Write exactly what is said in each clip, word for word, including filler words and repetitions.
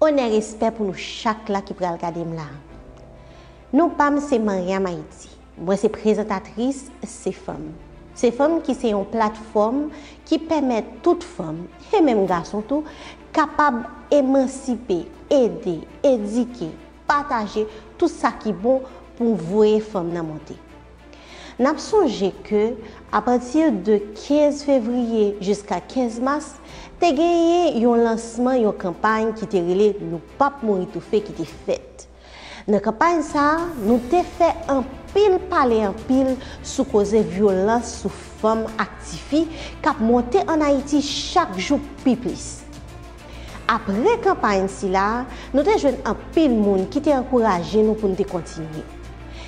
Onè, respè pou nou chak la ki pral gade m la. Non pa m se Mariam Haïti. Mwen se prezantatris Se Fanm. Se Fanm ki se yon platfòm ki pèmèt tout fanm, e menm gason tou, kapab emansipe, ede, edike, pataje tout sa ki bon pou voye fanm nan monte. N ap sonje ke apati de kenz fevriye jiska kenz mas, te genyen yon lansman yon kanpay ki te rele Nou p ap mouri toufe ki te fèt. Nan kanpay sa a, nou te fè anpil pale anpil sou koze vyolans sou fanm ak tifi k ap monte ann Ayiti chak jou pi plis. Apre kanpay sila a, nou te jwenn anpil moun ki te ankouraje nou pou n te kontinye.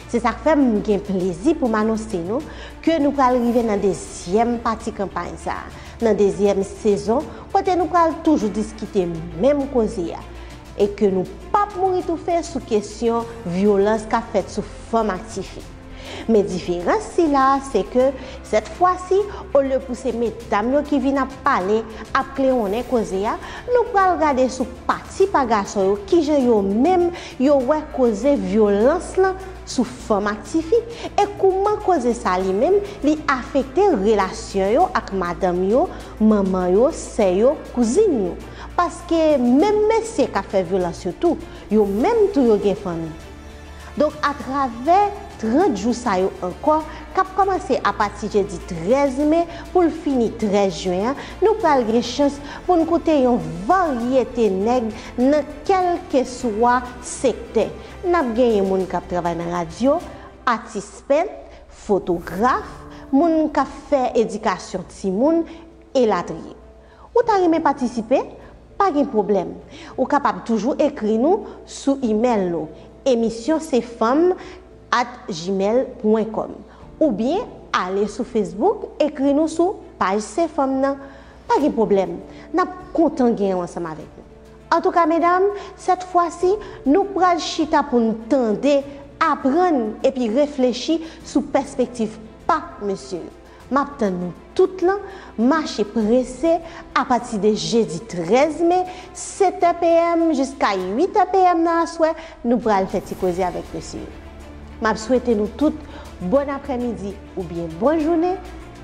Se sa k fè m gen plezi pou m anonse nou ke nou pral rive nan dezyèm pati kanpay sa a, nan dezyèm sezon, kote nou pral toujou diskite menm koze a, e ke nou p ap mouri toufe sou kesyon vyolans k ap fèt sou fanm ak tifi. Men diferans sila a, se ke sèt fwa si, olye pou se medam yo ki vin ap pale, ap klewonnen koze a, nou pral gade sou pati pa gason yo, kijan yo menm yo wè koze vyolans lan sou fanm ak tifi, e kouman koze sa li menm li afekte relasyon yo ak madanm yo, manman yo, sè yo, kouzin yo. Paske menm mesye k ap fè vyolans yo tou, yo menm tou yo gen fanmi. Donk, atravè trant jou sa yo ankò, k ap kòmanse apati jedi trèz me pou l fini trèz jen an, nou pral gen chans pou n koute yon varyete nèg nan kèlkeswa sektè. N ap genyen moun k ap travay nan radyo, atis pent, fotograf, moun k ap fè edikasyon timoun, elatriye. Ou ta renmen patisipe? Pa gen pwoblèm. Ou kapab toujou ekri nou sou imèl nou, emisyon se fanm at gmail pwen kòm, oubyen ale sou Facebook, ekri nou sou paj Se Fanm nan. Pa gen pwoblèm, n ap kontan genyen w ansanm avèk nou. Antouka, medam, sèt fwa si, nou pral chita pou n tande, aprann epi reflechi sou pèspektiv pa mesye yo. M ap tann nou tout lan, mache prese, apati de jedi trèz me, sèt è pm jiska uit è pm nan aswè, nou pral fè ti koze avèk mesye yo. M ap swete nou tout bòn aprèmidi oubyen bòn jounen,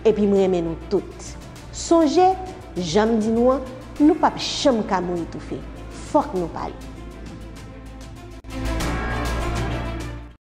epi m renmen nou tout. Sonje, jan m di nou an, nou p ap janm ka mouri toufe. Fòk nou pale.